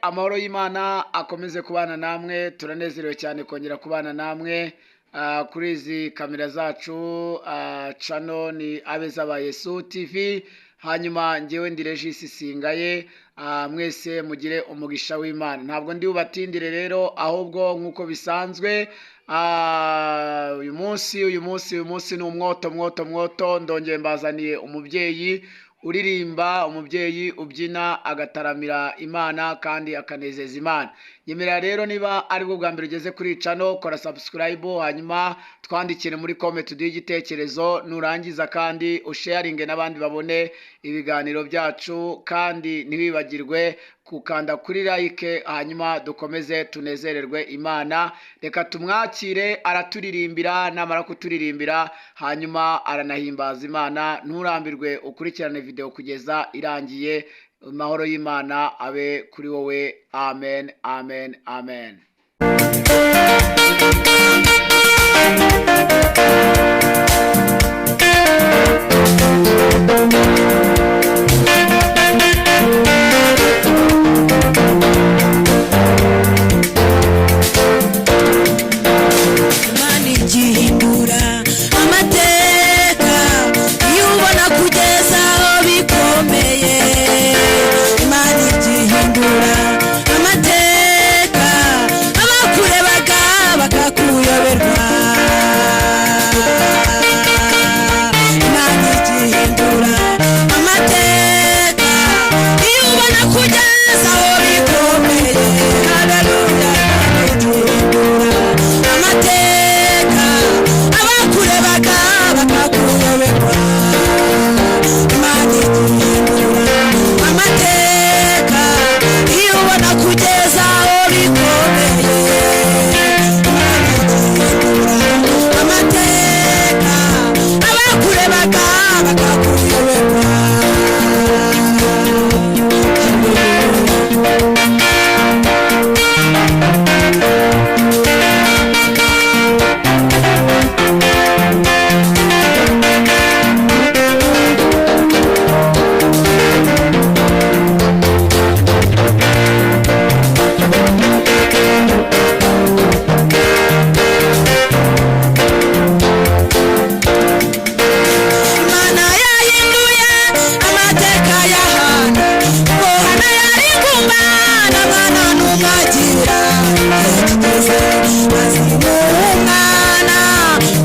Amahoro y'Imana akomeze kubana namwe. Turanezerewe cyane kongera kubana namwe kuri izi kamera zacu. Channel ni Abeza ba Yesu TV. Hanyuma njyewe ndi Regis Singaye. Mwese mugire umugisha w'Imana. Ntabwo ndi bubatindire rero, ahubwo nk'uko bisanzwe, uyu munsi ni umwoto, mwoto, mwoto. Ndongeye mbazaniye umubyeyi uririmba, umubyeyi ubyina, agataramira Imana kandi akanezeza Imana. Nyemerera rero, niba aribwo bwa mbere ugeze kuri channel, kora subscribe, hanyuma twandikire muri comment, tuduhe igitekerezo. Nurangiza kandi usharinge n'abandi babone ibiganiro byacu, kandi ntiwibagirwe gukanda kuri like, hanyuma dukomeze tunezererwe Imana. Reka tumwakire, araturirimbira. Namara kuturirimbira, hanyuma aranahimbaza Imana. Nturambirwe, ukurikirane video kugeza irangiye. Amahoro y'Imana abe kuri wowe. Amen, amen, amen. Imana igihindura amateka iyo ubona kugeza aho bikomeye. Imana igihindura amateka, abakurebaga bakakuyoberwa. Imana igihindura amateka iyo ubona kugeza aho bikomeye. Haleluya. Imana igihindura amateka, abakurebaga bakakuyoberwa. Imana igihindura amateka iyo ubona kugeza aho bikomeye. Imana igihindura amateka, abakurebaga bakakuyoberwa. Imana yahinduye amateka ya Hana. Ubwo Hana yari ingumba, nta mwana n'umwe agira, kigeze azimuha umwana,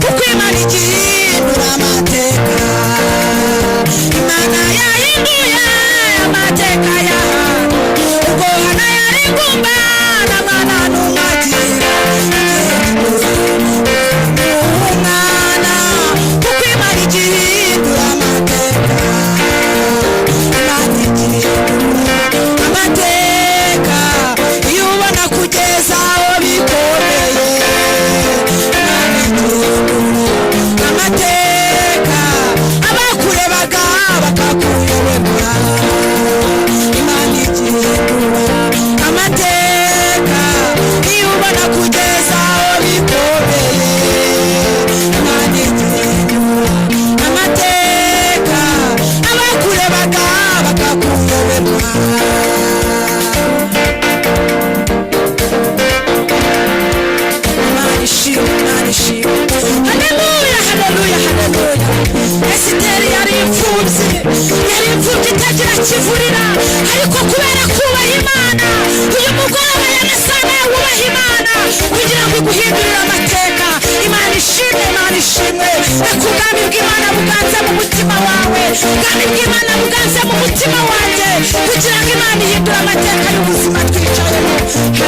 kuko Imana igihindura amateka. Imana yahinduye amateka ya Hana. Ubwo Hana yari ingumba, nta mwana n'umwe agira, kigeze azimuha umwana, kuko Imana igihindura amateka. Imana igihindura amateka iyo ubona kugeza aho bikomeye. Imana igihindura amateka, abakurebaga bakakuyoberwa. Imana igihindura amateka iyo ubona kugeza aho bikomeye. Imana igihindura amateka, abakurebaga bakakuyoberwa. Imana ishimwe, Imana ishimwe. Haleluya, haleluya, haleluya. Esiteri yari imfubyi, yari imfubyi itagira kivurira, ariko kubera kubaha Imana. Uyu mugoroba yanasanga wubaha Imana kugira ngo iguhindurire amateka. Imana ishimwe, Imana ishimwe. Reka ubwami bw'Imana buganze mu mutima wawe, ubwami bw'Imana buganze mu mutima wanjye, kugira ngo Imana ihindure amateka y'ubuzima twicayemo.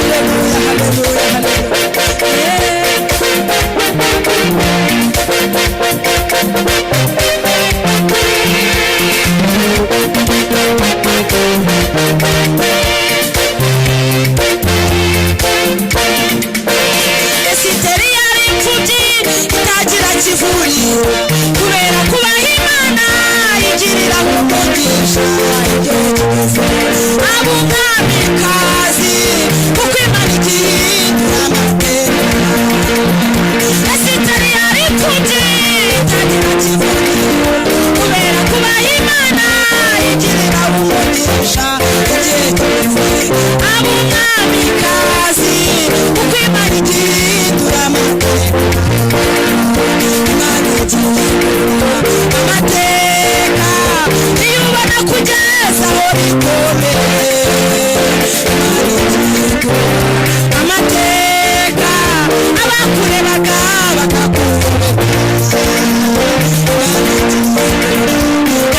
Haleluya, haleluya, haleluya. Esiteri yari imfubyi itagira kivurira, kubera kubaha Imana igirira umugisha. Igihe kigeze aba umwamikazi, kuko Imana igihindura amateka.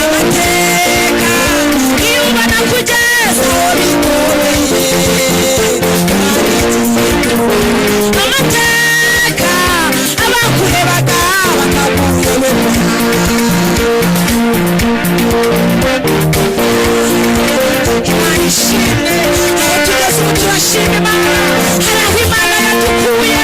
Amateka iyo ubona kugeza aho bikomeye. Amateka abakurebaga bakakuyoberwa. Imana ishimwe, aho tugeze ubu turashima Imana. Hari aho Imana yadukuye,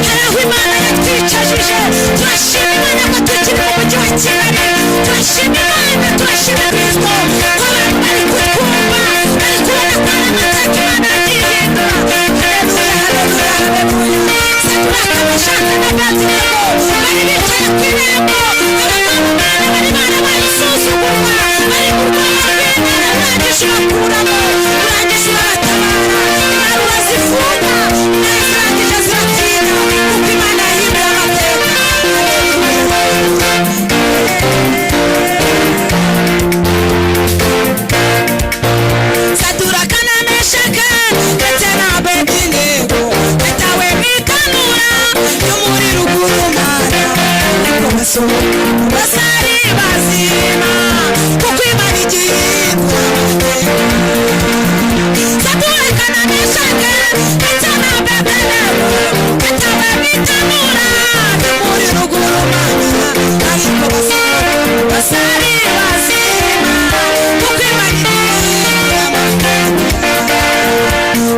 hari aho Imana yatwicajije. Turashima Imana ko tukiri mu mujyi wa Kigali. Turashima Imana, turashima Kristo ko abantu bari kutwumva, bari kubona ko hari amateka Imana yagiye ihindura. Haleluya, haleluya, haleluya. Saduraka, Meshaki na Abedenego bari bicaye ku irembo. Abagabo bari barabaye isuzugurwa, bari mu rwego rw'Imana, urangije ubakuramo, urangije urabatabara, intare urazifunga, intare zirangije ziratinya, kuko Imana yahinduye amateka. Saduraka na Meshaki ndetse na Abedenego batawe mu itanura ry'umuriro ugurumana, ariko basohoka basari bazima, kuko Imana igiye ihindura amateka. Saduraka na Meshaki ndetse na Abedenego batawe mu itanura ry'umuriro ugurumana, ariko basohoka basari bazima, kuko Imana igiye ihindura amateka.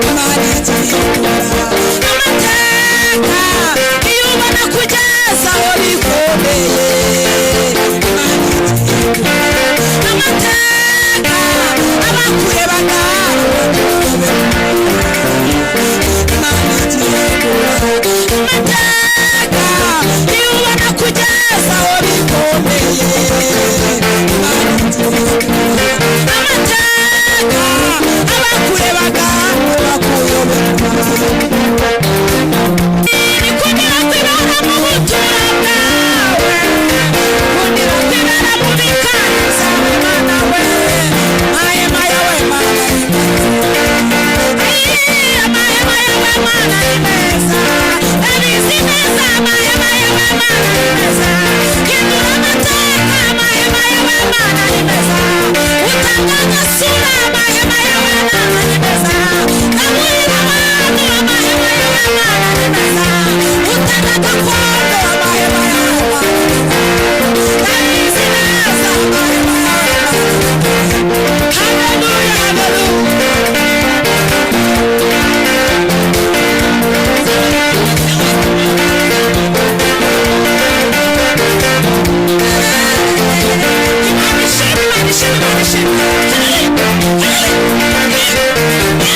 Imana igiye ihindura amateka iyo ubona kugeza aho bikomeye. Imana igiye ihindura amateka abakurebaga Imana igiye ihindura amateka iyo ubona kugeza aho bikomeye. Imana igiye ihindura amateka abakurebaga bakuyoberwa. Nikundira kwibera mu buturo bwawe, kundira kwibera mu bikari byawe Mana we, mahema yawe Mana ni meza. Ayi, amahema yawe Mana ni meza, ndabizi neza amahema yawe Mana ni meza. Hindura amateka, amahema yawe Mana ni meza. Utanga agasura, amahema yawe Mana ni meza. Gaburira abantu, amahema yawe Mana ni meza. Utanga gakondo, amahema yawe Mana ni meza. Ndabizi neza amahema yawe Mana ni meza. Haleluya, haleluya. Imana ishimwe, Imana ishimwe, Imana ishimwe. Haleluya.